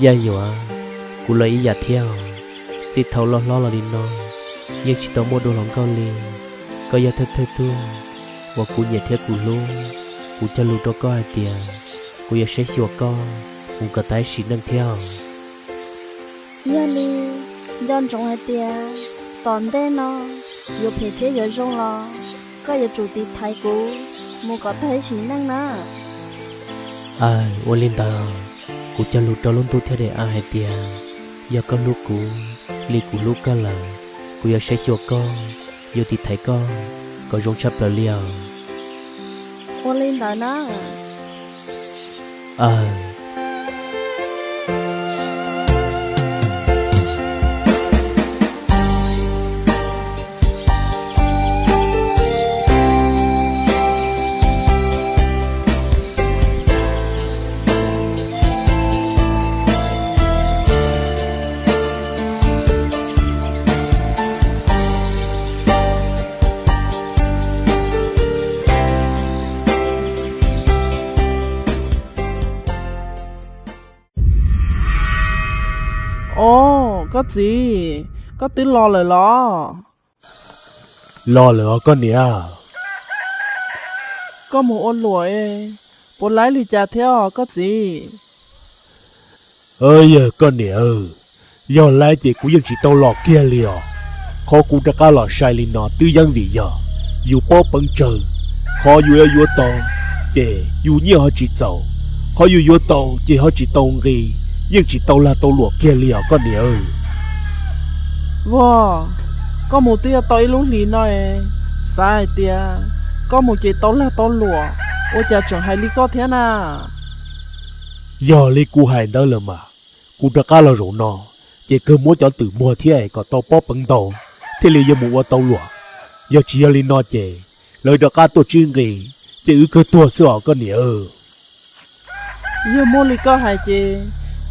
Yaj Yuam, kuv los ib yam thiab os. Txij thaum loj hlob los li no, yeej tsis tau muaj dua hluas nkauj li. Koj yog thawj thawj tug uas kuv nyiam thiab kuv hlub. Kuv cog lus rau koj hais tias kuv yuav saib xyuas koj mus kom tag sim neej thiab os. Yog li, nco ntsoov hais tias tom ntej no yuav phem thiab yuav zoo los koj yuav tsum tiv thaiv kuv mus kom tag sim neej na. Aw, ua li ntawd, kuv cog lus rau lub ntuj thiab daim av hais tias, yog koj hlub kuv li kuv hlub koj lawm, kuv yuav saib xyuas koj, yuav tiv thaiv koj kom zoo tshaj plaws li os. Ua li ntawd na. Aw. Os, koj txiv, koj twb los lawm los? Los lawm os koj niam. Koj mus ua luam es puas laib li cas thiab os koj txiv? Yawg koj niam, yog laib ces kuv yeej tsis tau los kiag li os. Qhov kuv rov qab los sai li no twb yeej vim yog yus pob peev tsawg, qhov yus yuav yuav tau ces yus nyiaj ho tsis txaus, qhov yus yuav tau ces ho tsis tau nqi, yeej tsis tau lag tau luam kiag li os koj niam. Vauv, koj mus twb yuav tau ib lub hlis no es, xav hais tias koj mus ces tau lag tau luam, ua cas tseem hais li koj thiab na? Yog li kuv hais ntawd lawm mas, kuv rov qab los zaum no ces kawg muab cov twm muag thiab kom tau pob peev ntau thiaj li yuav mus ua tau luam. Yog tsis yog li no ces lawv rov qab tuaj tsib nqi ces wb kawg tuag xwb os koj niam. Yog muaj li koj hais ces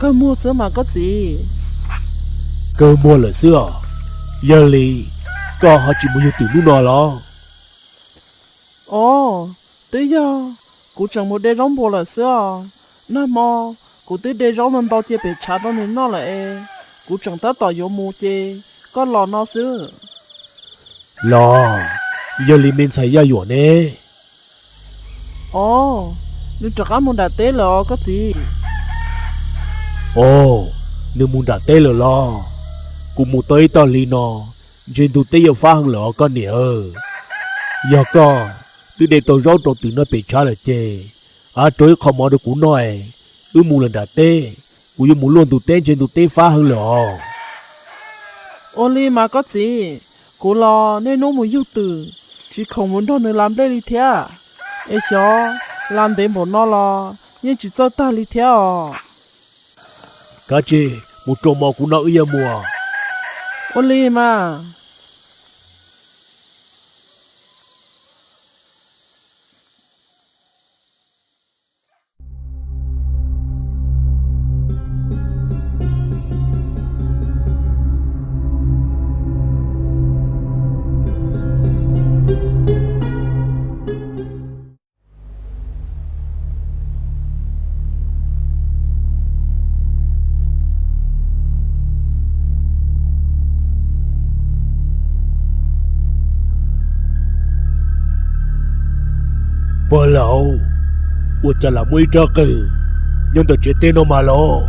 kawg muag xwb mas koj txiv. Kawg muag lawm xwb os. Yog li koj ho tsis mus yug twm hnub no los? Os, twb yog kuv tseem mus de zaub npua lawm xwb os. Nag hmo kuv twb de zaub ntau ntau cia pem tshav rau nws noj lawm es kuv tseem tab tom yuav mus ces koj los no xwb. Los, yog li me ntxhais Yaj Yuam ne? Os, nws rov qab mus nram teb lawm os koj txiv. Os, nws mus nram teb lawm los? Kuv mus tau ib tog hli no, ntshe ntug teb yuav fab heev lawm os koj niam. Yog koj twb de tau zaub rau twm noj pem tshav lawm ces, av rau ib qho mov rau kuv noj es, wb mus lawm nram teb, kuv yuav mus luaj ntug teb ntshe ntug teb fab heev lawm os. Ua li mas koj txiv, kuv los niaj hnub mus yug twm, tsis khoom mus nrog nws la nplej li thiab. Es xyov, la ntev npaum no los yeej tsis txawj tag li thiab os. Kav tsij mus rau mov kuv noj wb yuav mus. Ua li mas. Pog laus, ua cas lam muaj ib rab qws nyob ntawm tsev teb no mas los?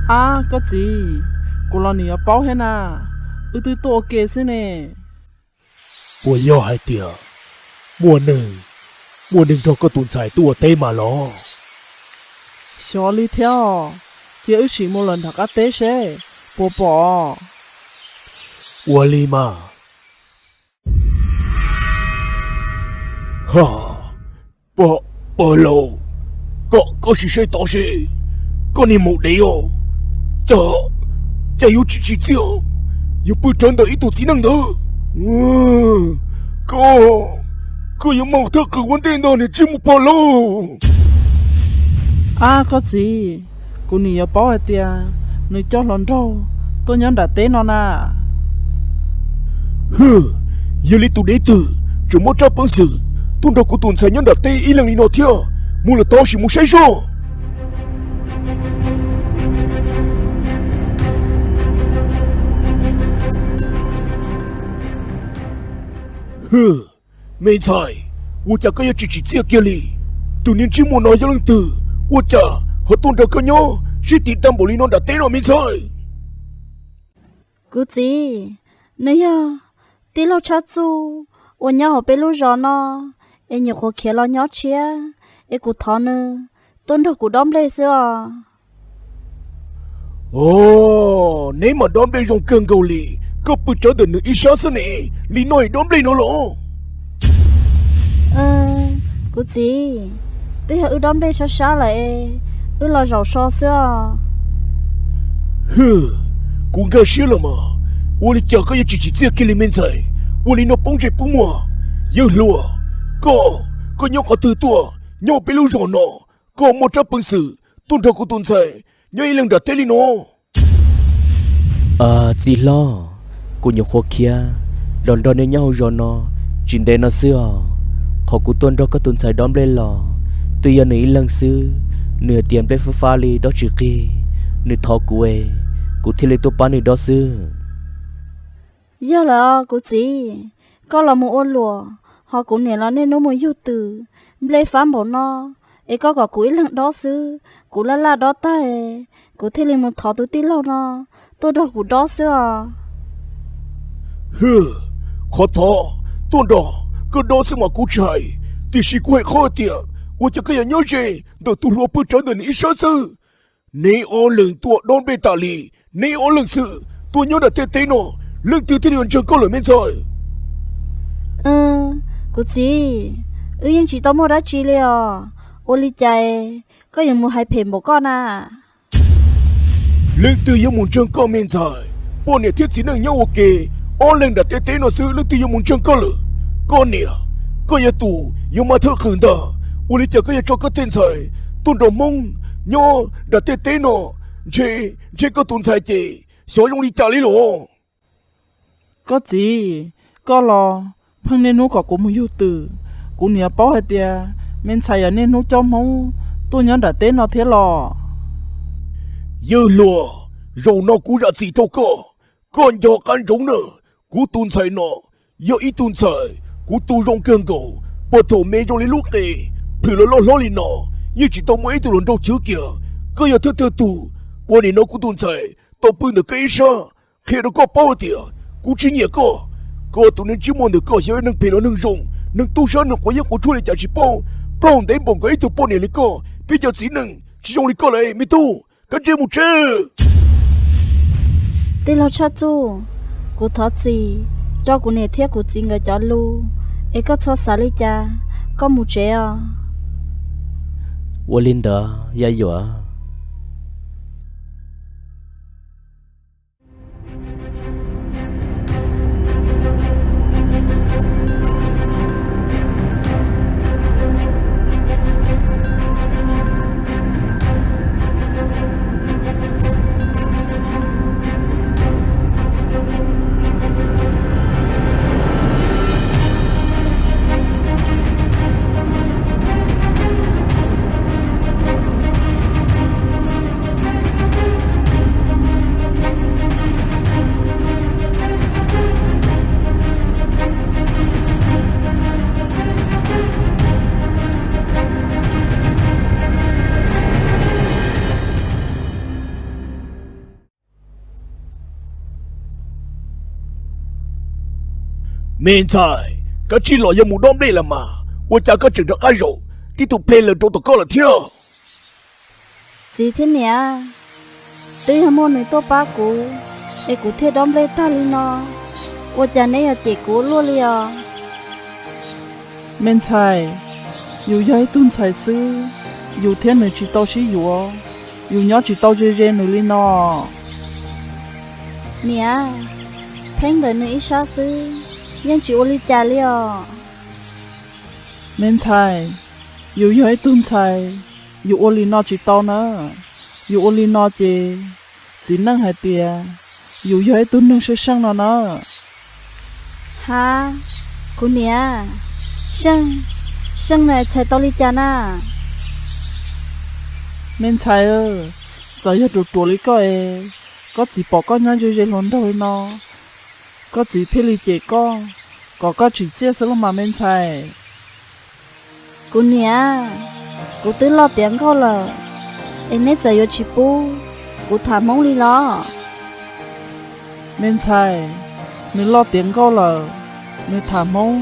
Ab koj txiv, kuv los nim yuav paub thiab na, wb twb tuaj ua ke xwb ne. Puas yog hais tias muaj neeg, muaj neeg nrog koj tus ntxhais tuaj ua teb mas los? Xyov li thiab os, cia wb sim mus lawm nram qab teb seb puas pom. Ua li mas. Ha, pog laus, koj sim saib tod seb, koj niag maum dev os, cas yuav tsis tsim txiaj, yuav pw rawv ntawm ib tug txiv neej ntawd. Koj, koj yuav mob thaj qws ua ntej ntag niag tsij mus pog laus. Ab koj txiv, kuv nim yuav paub hais tias nws coj hluas nraug tuaj nyob nram teb no na. Hwm, yog li tus dev twg tseem muaj tsab peev xwm tuaj nrog kuv tus ntxhais nyob nram teb ib leeg li no thiab? Mus lawm tod sim mus saib zoj. Hwm, me ntxhais, ua cas koj yuav tsis tsim txiaj kiag li? Tus niag ntsej muag no yog leej twg? Ua cas ho tuaj nrog koj nyob sib tiv tag npaum li no nram teb no me ntxhais? Kuv txiv, nws yog tij laug Tshaj Txuj uas nyob hauv peb lub zos no, es nyuam qhuav khiav los nyob tshiab, es kuv thov nws tuaj nrog kuv dob nplej xwb os. Os, neb mas dob nplej zoo kawg nkaus li. Koj pw tsawv ntawm nws ib sab xwb ne, li no es dob nplej no los? Kuv txiv, twb yog wb dob nplej sab sab lawm es wb los zaum so xwb os. Hwm, kuv nkag siab los mas. Ua li cas koj yuav tsis tsim txiaj kiag li me ntxhais? Ua li no poob ntsej poob muag. Yawg hluas, koj, koj nyob qhov twg tuaj? Nyob peb lub zos no, koj muaj tsab peev xwm tuaj nrog kuv tus ntxhais nyob ib leeg nram teb li no? Txiv hlob, kuv nyuam qhuav khiav los nrog nej nyob hauv zos no tsis ntev no xwb os. Qhov kuv tuaj nrog koj tus ntxhais dob nplej los twb yog nws ib leeg xwb. Nws hais tias nplej fab fab li dob tsis qig, nws thov kuv es kuv thiaj li tuaj pab nws dob xwb. Yog lawm os kuv txiv, koj los mus ua luam, ho kuv niam los niaj hnub mus yug twm, nplej fab npaum no, es koj kom kuv ib leeg dob xwb, kuv laj laj dob tag, kuv thiaj li mus thov tus tij laug no tuaj nrog kuv dob xwb os. Hwm, qhov thov tuaj nrog koj dob xwb mas kuv tsis hais, tiam sis kuv hais qhov tias ua cas koj yuav nyob ze ntawm tus hluas pw tsawv ntawm nws ib sab xwb? Neb ob leeg tuaj dob nplej tas li, neb ob leeg xwb tuaj nyob nram tej teb no, leej twg thiaj li yuav ntseeg koj lawm me ntxhais? Kuv txiv, wb yeej tsis tau muaj dab tsi li os, ua li cas koj yuav mus hais phem npaum koj na? Leej twg yuav mus ntseeg koj me ntxhais? Poj niam thiab txiv neej nyob ua ke, ob leeg nram tej teb no xwb leej twg yuav mus ntseeg koj lawm? Koj niam, koj yog tus yuav mas thawj qhwm ntag, ua li cas koj yuav tso koj tej ntxhais tuaj nrog Hmoob nyob nram tej teb no? Ntshe, ntshe koj tus ntxhais ces xyov zoo li cas li los? Koj txiv, koj los pheej niaj hnub kom kuv mus yug twm. Kuv niam paub hais tias me ntxhais yog niaj hnub coj Hmoob tuaj nyob nram teb no thiab los? Yawg hluas, zaum no kuv zam txim rau koj. Koj nco qab ntsoov na, kuv tus ntxhais no yog ib tug ntxhais kuv tu zoo kawg nkaus, puag thaum me zoo li lub qe, plhws los loj hlob li no, yeej tsis tau muaj ib tug hluas nraug chwv kiag. Koj yog thawj thawj tug uas nim no kuv tus ntxhais tau pw ntawm koj ib sab. Qhia rau koj paub tias kuv tsis nyiam koj. Koj tus neeg ntsej muag ntawm koj xyov neeg phem los neeg zoo, neeg tub sab neeg quav yeeb quav tshuaj li cas tsis paub, plaub ntev npaum nkaus ib tug poj niam li koj, peb cov txiv neej tsis zoo li koj lawm me tub, kav tsij mus tsev. Tij laug Tshaj Txuj, kuv thov txim rau kuv niam thiab kuv txiv nkawd cov lus, es koj txhob xav li cas, koj mus tsev os. Ua li ntawd Yaj Yuam. Me ntxhais, koj tsis los yog mus dob nplej los mas, ua cas koj tseem rov qab zaum tib tug phem lawm rau tom koj lawm thiab? Txiv thiab niam, twb yog muaj nws tuaj pab kuv, es kuv thiaj dob nplej tag li no. Ua cas neb yuav cem kuv ua luaj li os? Me ntxhais, yus yog ib tug ntxhais xwb, yus thiab nws tsis tau sib yuav, yus nyob tsis tau ze ze nws li no. Niam, pheej ntawm nws ib sab xwb, yeej tsis ua li cas li os. Me ntxhais, yus yog ib tug ntxhais, yus ua li no tsis tau na. Yus ua li no ces txiv neej hais tias yus yog ib tug neeg seej seej no na. Ha, kuv niam, seej, seej na txhais tau li cas na? Me ntxhais, txawm yog ruam ruam li koj es, koj txiv pom koj nyob ze ze hluas nraug li no, koj txiv thiaj li cem koj. kom koj tsim txiaj xwb los mas me ntxhais. Kuv niam, kuv twb loj tiav nkauj lawm, es neb txawm yuav tsis pub kuv tham Hmoob li los? Me ntxhais, nws loj tiav nkauj lawm, nws tham Hmoob,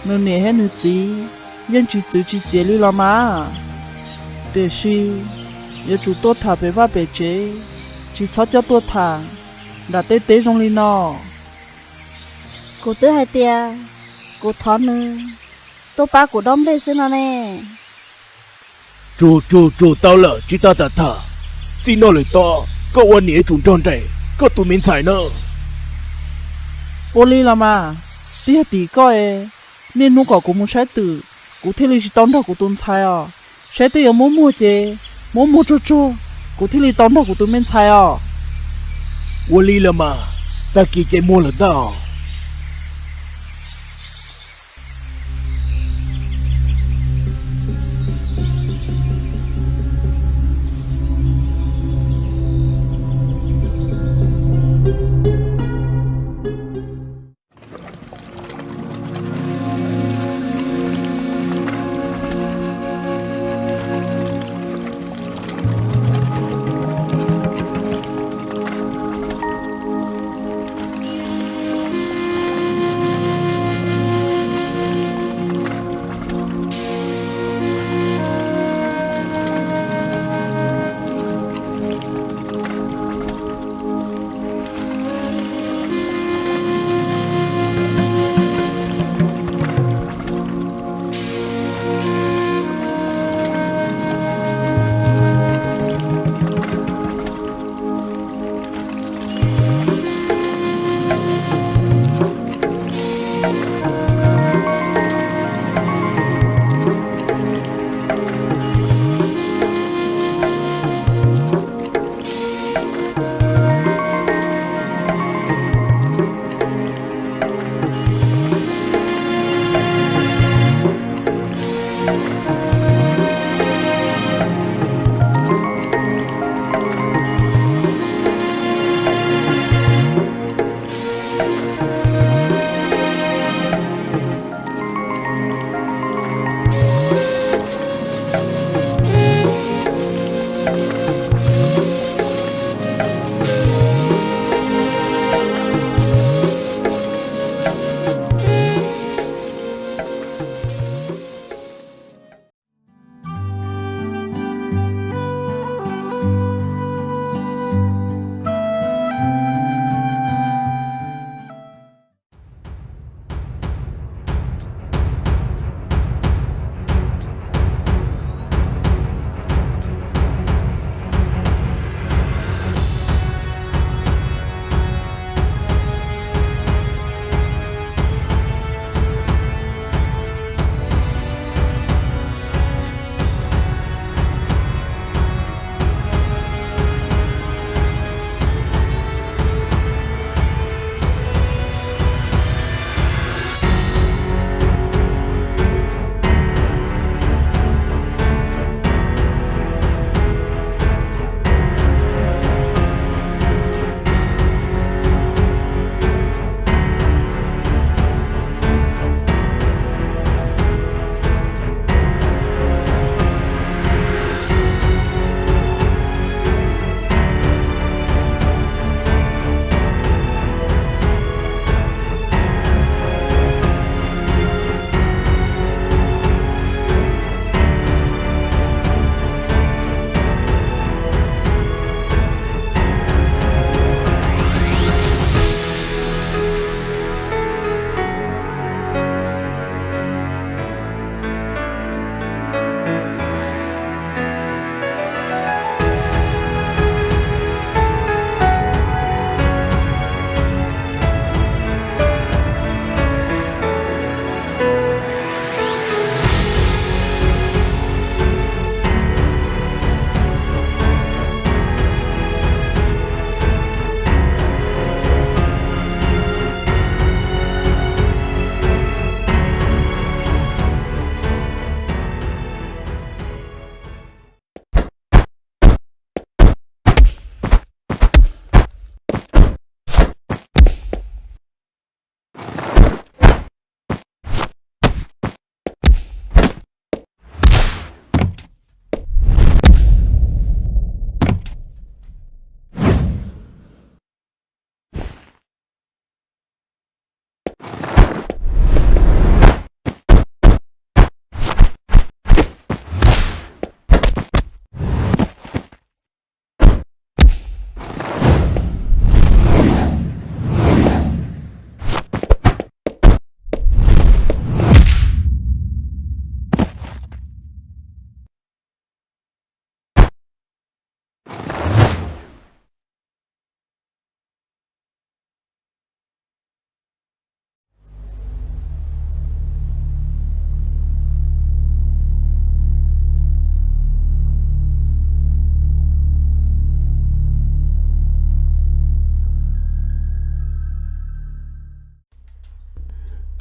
nws niam thiab nws txiv yeej tsis txwv tsis txiav li los mas. Tiam sis yuav tsum tuaj tham pem vaj pem tsev, tsis txhob coj tuaj tham nram tej teb zoo li no. Kuv twb hais tias kuv thov nws tuaj pab kuv dob nplej xwb no ne. Tsum tsum tsum, tau lawm, tsis tas tham tham. Txij no lawm tod koj ua niam yuav tsum nrog nraim koj tus me ntxhais na. Ua li los mas, twb yog tim koj es, niaj hnub kom kuv mus saib twm, kuv thiaj li tsis tau nrog kuv tus ntxhais os. Saib twb yuav muab muag ces muab muag tsuag tsuag, kuv thiaj li tau nrog kuv tus me ntxhais os. Ua li los mas, tag kis ces muag lawm ntag os.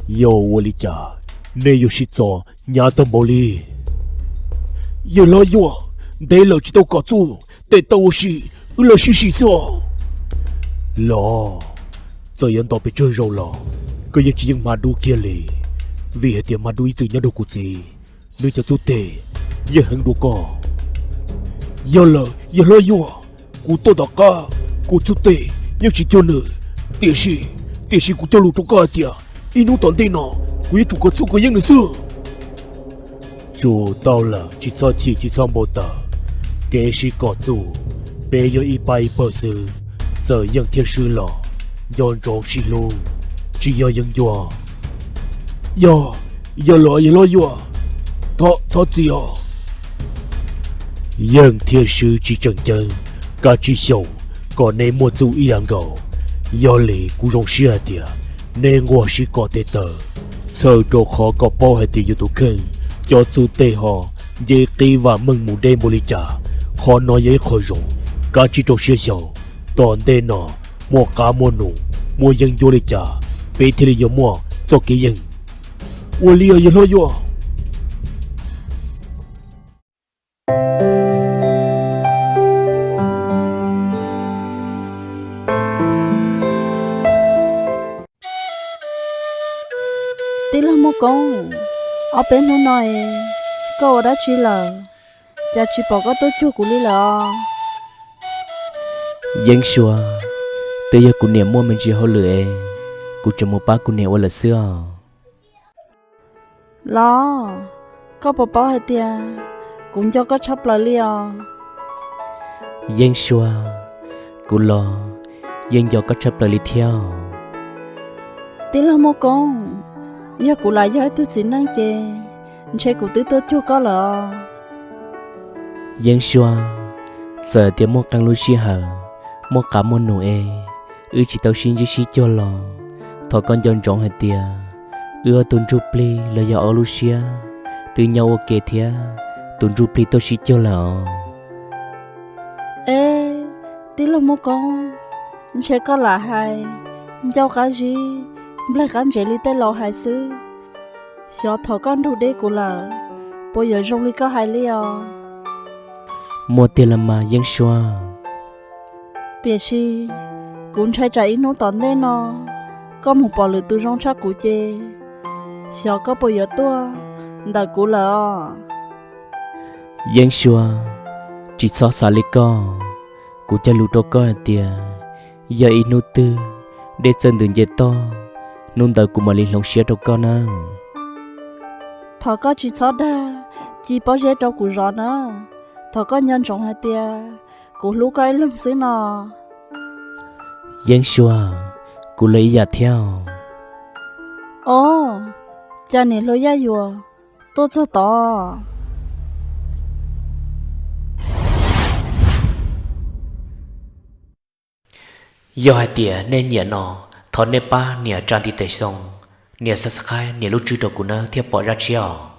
Yog ua li cas nej yuav sib txo hnyav tag npaum li? Yawg hlob Yuaj, ntev lawm tsis tau kom txuj tes taw ua si, wb los sib sim xwb os. Los, txawm yuav nto pes tsawg zaus los koj yeej tsis yeej hma dub kiag li, vim hais tias hma dub ib txwm nyob rau kuv txiv, nws cov txuj tes yeej heev dua koj. Yog lawm yawg hlob Yuaj, kuv tuaj tom qab, kuv txuj tes yeej tsis cuag nws, tiam sis, tiam sis kuv cog lus rau koj hais tias ib hnub tom ntej no kuv yuav tsum kom txuj kom yeej nws xwb. Tsum tau lawm, tsis txhob chim tsis txhob npau taws. Kev sib kom txuj, peb yog ib pab ib pawg xwb, txawm yeej thiab swb los nco ntsoov sib hlub, tsis yog yeeb ncuab. Yog, yog los yawg hlob Yuaj, thov, thov txim os. Yeej thiab swb tsis tseem ceeb, kav tsij xyaum kom nej muaj txuj ib yam nkaus. Yog li kuv zoo siab hais tias nej nquag sib kom tes taw, txhawm rau qhov kom paub hais tias yus tus kheej cov txuj tes ho nce qib vam meej mus deb npaum li cas. Qhov no yog ib qho zoo, kav tsij rau siab xyaum. Tom ntej no muaj qab muaj num, muaj yeeb ncuab li cas, peb thiaj li yuav muaj txoj kev yeej. Ua li os yawg hlob Yuaj. Tij laug Muaj Koob, ob peb hnub no es koj ua dab tsi lawm, cas tsis pom koj tuaj cuag kuv li lawm os? Yeeb Sua, twb yog kuv niam muaj me ntsis hauj lwm es kuv tseem mus pab kuv niam ua lawm xwb os. Los, koj puas paub hais tias kuv nco koj tshaj plaws li os? Yeeb Sua, kuv los yeej nco koj tshaj plaws li thiab. Tij laug Muaj Koob, yog kuv lam yog ib tug txiv neej ces ntshe kuv twb tuaj cuag koj lawm os. Yeeb Sua, txawm tias muaj qee lub sij hawm, muaj qab muaj num es wb tsis tau sib ntsib sib cuag los, thov koj nco ntsoov hais tias wb ob tug ntsuj plig los yog ob lub siab twb nyob ua ke thiab, tus ntsuj plig tuaj sib cuag lawm os. Eb, tij laug Muaj Koob, ntshe koj lam hais ncauj qab zib, nplaig qab ntsev li tej laus hais xwb. Xyov thaum koj nrug deb kuv lawm, puas yuav zoo li koj hais li os? Muaj tiag los mas Yeeb Sua. Tiam sis kuv ntshai tsam ib hnub tom ntej no koj mus pom lwm tus zoo tshaj kuv ces, xyov koj puas yuav tuaj ntawm kuv lawm os. Yeeb Sua, tsis txhob xav li koj. Kuv cog lus rau koj hais tias, yog ib hnub twg dej txawj ntws nce toj, hnub ntawd kuv mam li hloov siab rau koj nawb. Thov koj tsis txhob dag ci pob zeb rau kuv zov nawb. Thov koj nco ntsoov hais tias kuv hlub koj ib leeg xwb no. Yeeb Sua, kuv los ib yam thiab. Os, cas niam hluas Yaj Yuam tuaj txog tod? Yog hais tias nej nyiam no, thov nej pab nias tsa ntiv tes xoo, nias subscribe, nias lub tswb rau kuv nawb thiaj pom zaj tshiab os.